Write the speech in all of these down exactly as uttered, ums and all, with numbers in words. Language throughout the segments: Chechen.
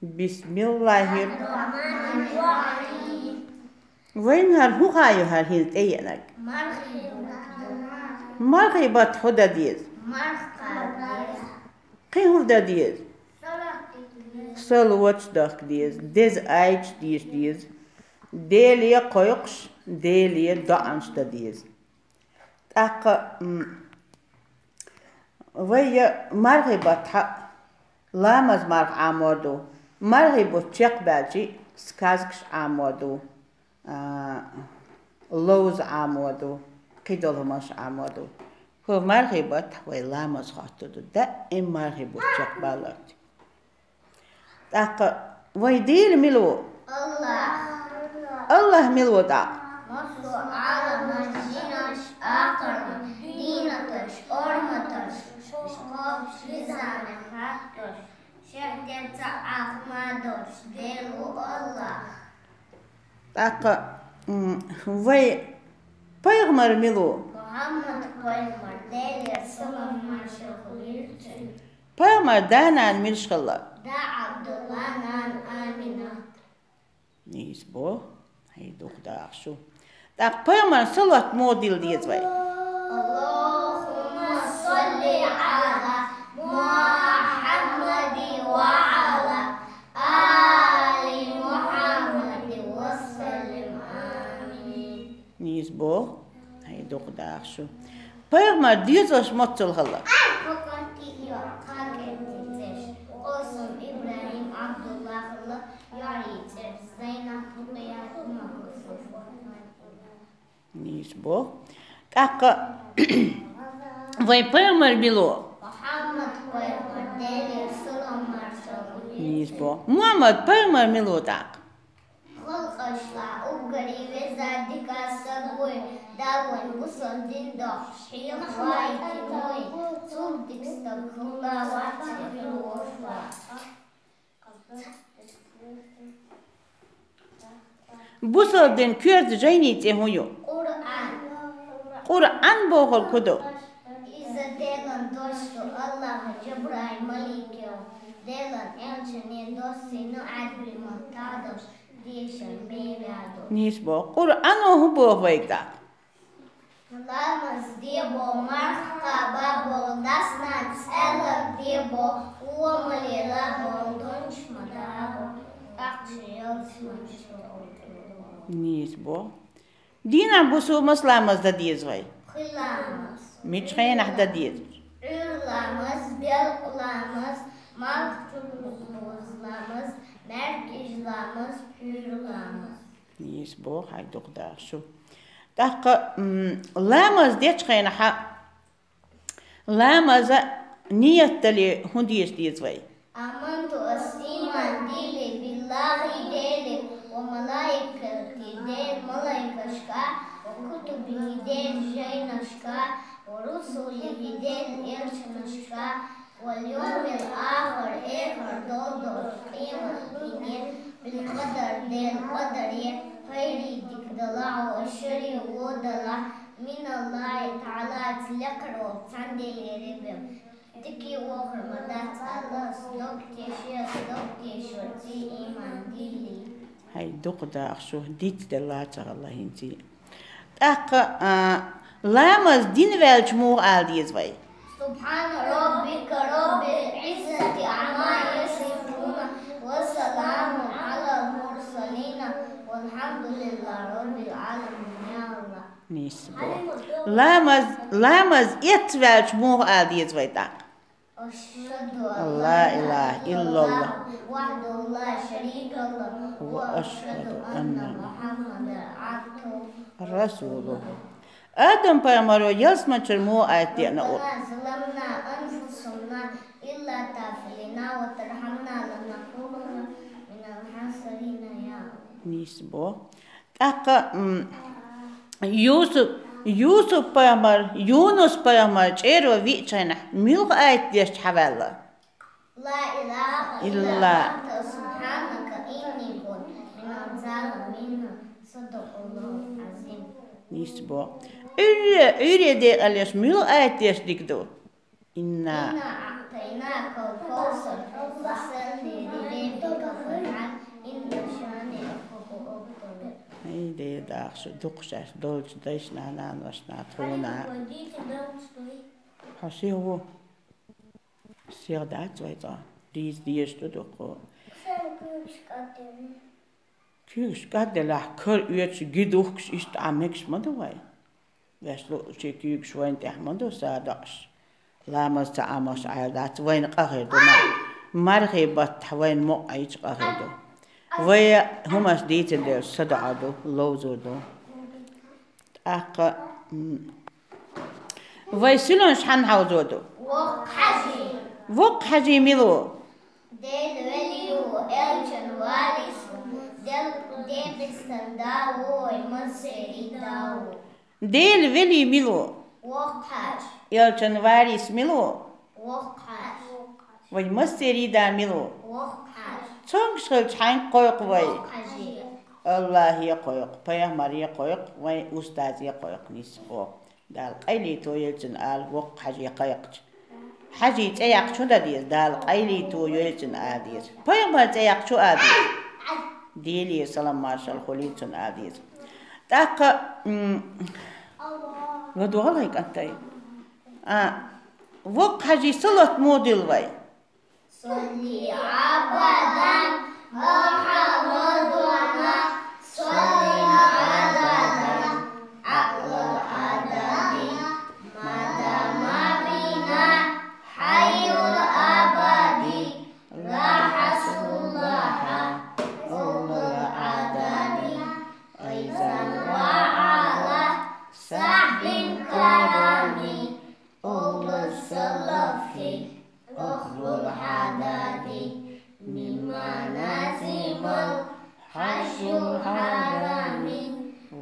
Бисмиллахир. Вайна хӀара хӀу хаа ю хӀара хӀинца тӀееанарг? Мархий бат хӀу дан деза? Кхин хӀу дан деза? Салот дахка деза, деза аяташ деша деза, Деле кхойкхуш, Деле доӀанаш дан деза. ТӀаккха, м, вай мархий баттахьа ламаз марха Ӏамор ду, мархий бутт чекхбаьлча сказкаш Ӏамор ду, а, ловза Ӏамор ду, кхидолу хӀуманаш Ӏамор ду. ХӀу мархий баттахь вай ламаз хоттур ду, даим мархий бутт чекхбаларца. ТӀаккха вай Дела мила ву? АллахӀ. АллахӀ мила ву тӀаккха? Массо а Ӏаламан жинаш, акхарнаш, дийнаташ, орматаш, школаш, хизанаш, хатташ, шех дерца Ахьмадаш, Дела ву АллахӀ. ТӀаккха, м, вай пайхамар мила ву? Мухьаммад пайхамар, Делера салам маршалла хуьлда цунна. Пайхамар да-нана милаш хилла? Да Ӏабдулла, нана Амина. Нийса боху, хьайн дукха даха шу. ТӀаккха пайхамарна салот муха дилла деза вай? Аллахумма салли Ӏала Мухьаммадин ва Ӏала али Мухьаммадин ва саллим. Амин. Нийса боху, хьайн дукха даха шу. Пайхамар доьзалш моццул хилла? Къасим, ИбрахӀим, Ӏабдулла хилла, йоӀарий цӀераш Зайнаб, Рукъият, Умму Кулсум. Нийса боху. ТӀаккха вай пайхамар мила ву? Мухьаммад пайхамар, Делера салам маршалла хуьлда цунна. Нийса боху. Мухьаммад пайхамар мила ву тӀаккха? Халкъашла уггаре веза дика стаг ву, Дала вайна бусалба дин дохуш хьехаваийтина ву, цул дика стаг хилла вац, хила вош вац. Бусалба дин коьрта жайни цӀе хӀун ю? Къуръан. Къуръан бохург хӀун ду? Иза Делан дош ду, АллахӀа Жабраил малике Делан элчане доссийна Ӏаьрбийн маттахь долуш дешар бен ваьлла ду. Нийса боху. Къуръано хӀун боху вайга тӀаккха? Ламаз де боху, марха кхаба боху, дас-нанас аьлларг де боху, вон ма лела боху, дунчу ма да боху, ахча ялсамани чу. Нийса боху. Дийнахь, бусалба, маса ламаз дан деза вай? Пхи ламаз. Миччу хенахь дан деза? Ӏуьйра ламаз, белкъа ламаз, малх чу буза ламаз, маьркӀажа ламаз, пхьуьйра ламаз. Нийса боху, хьайн дукха даха шу. ТӀаккха, м, ламаз дечу хенахьа, ламаза ният дале, хӀун деша деза вай? Аманту, ас ийман дилли, биллахӀи, Деле, ва малаикатихӀи, Делан малайкашка, ва кутубихӀи, Делан жайнашка, ва русулихӀи, Делан элчанашка, вал йовмил ахир, эхар долу долуш къематдийне, бил къадар, Делан къадаре, хайрихӀи, дика далахь, ва шаррихӀи, вон далахь, миналлахӀи таӀала, лекхарволчу цхьана Делера бен. Дика а, вохар ма дац аьлла, ас дог тешира, ас дог тешарца ийман дилли. Хьайн дукха даха шу, диц делла ца хилла хӀинца. ТӀаккха, а, ламаз дина ваьлча муха ала деза вай? Субхьана роббика роббил Ӏиззати Ӏамма ясифуна, ва саламун Ӏалал мурсалина, валхьамдулиллахӀи роббил Ӏаламин, я АллахӀ. Нийса боху. Ламаз, ламаз эцна ваьлча муха ала деза вай тӀаккха? Ашхаду ан ла илахӀа иллаллахӀ, вахьдахӀу ла шарика лахӀу, ва ашхаду анна Мухьаммадан Ӏабдуху ва расулуху. Адам пайхамаро ялсамани чуьра муха аят деана ур? Роббана заламна анфусана, ин лам тагӀфир лана ва тархьамна ланакунанна минал хасирина, я АллахӀ. Нийса боху. ТӀаккха, м, Юсуп, Юсуп-пайхамар, Юнус-пайхамар чӀеро виъчхьанахь, муьлха аят дешча хьаваьлла? Ла илахӀа илла анта субхьанака инни кунту миназ-залимин. СадакъаллахӀул-Ӏазим. Нийса боху. Ӏуьйре, Ӏуьйре декъалеш муьлха аят деша дика ду? Инна. Инна аӀтайнакал кавсар, фасалли ли раббика Ахча дукха шаьш долчу дайшна, наношна, тхуна. Хьо сиха ву? Сиха дац вай цӀа. Дийца дезаш ду дукха. Куьйгаш кӀадделахь, кара оьцуш, ги духкуш, иштта Ӏа мегаш ма ду вай. Ваьш луъучийн куьйгаш вайна тӀехь ма ду, садоӀуш. Ламаз ца Ӏамош Ӏаьржа дац, вайна къа хир ду. Мархий баттахь вайна мукъа Ӏийча къа хир ду. Вай хӀуманаш дийцина дезаш садоӀа ду, ловзо ду. ТӀаккха, м, вай синонаш хьанна хьовзо ду? Воккха хьажий. Воккха хьажий мила ву? Дела велий ву, элчан варис ву, Дел-, Дегистан да ву, вай массеран да ву. Дела велий мила ву? Воккха хьажа. Элчан варис мила ву? Воккха хьажа. Вай массеран да мила ву? Воккха хьажа. Цомгаш хилча хьаьнга кхойкху вай? Воккха хьажий. АллахӀе кхойкху, пайхамаре кхойкху, вайн устазе кхойкху, нийса боху. Дала къайле тойойла цуьнан ала воккха хьажий кхайкхича. Хьажий цӀе яккха чу дан деза, Дала къайле тойойла цуьнан ала деза. Пайхамар цӀе яккха чу ала деза. Делера салам маршалла хуьлийла цунна ала деза. ТӀаккха, м, ладогӀал хьайн кӀантай. А, воккха хьажий салот муха дилла вай? صل أبدا، أحمدنا، صل عددا، عقل العدد، ما دام بنا حي الأبد، لاح رسول الله، أول العدد، عزا وعلا، صحب كرام، أولى السلف، أخلو الحداد، مما نظم الحج الحرام،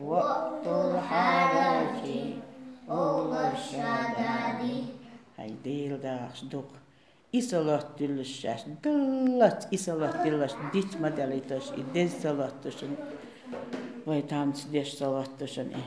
وقت الحرج، أولى الشداد. Хьай Дела дахаш дукха. И салот диллаш шаьш, даллац и салот диллаш, диц ма делийташ, и деза салот ду шуна. Вай тамца деш салот ду шуна и.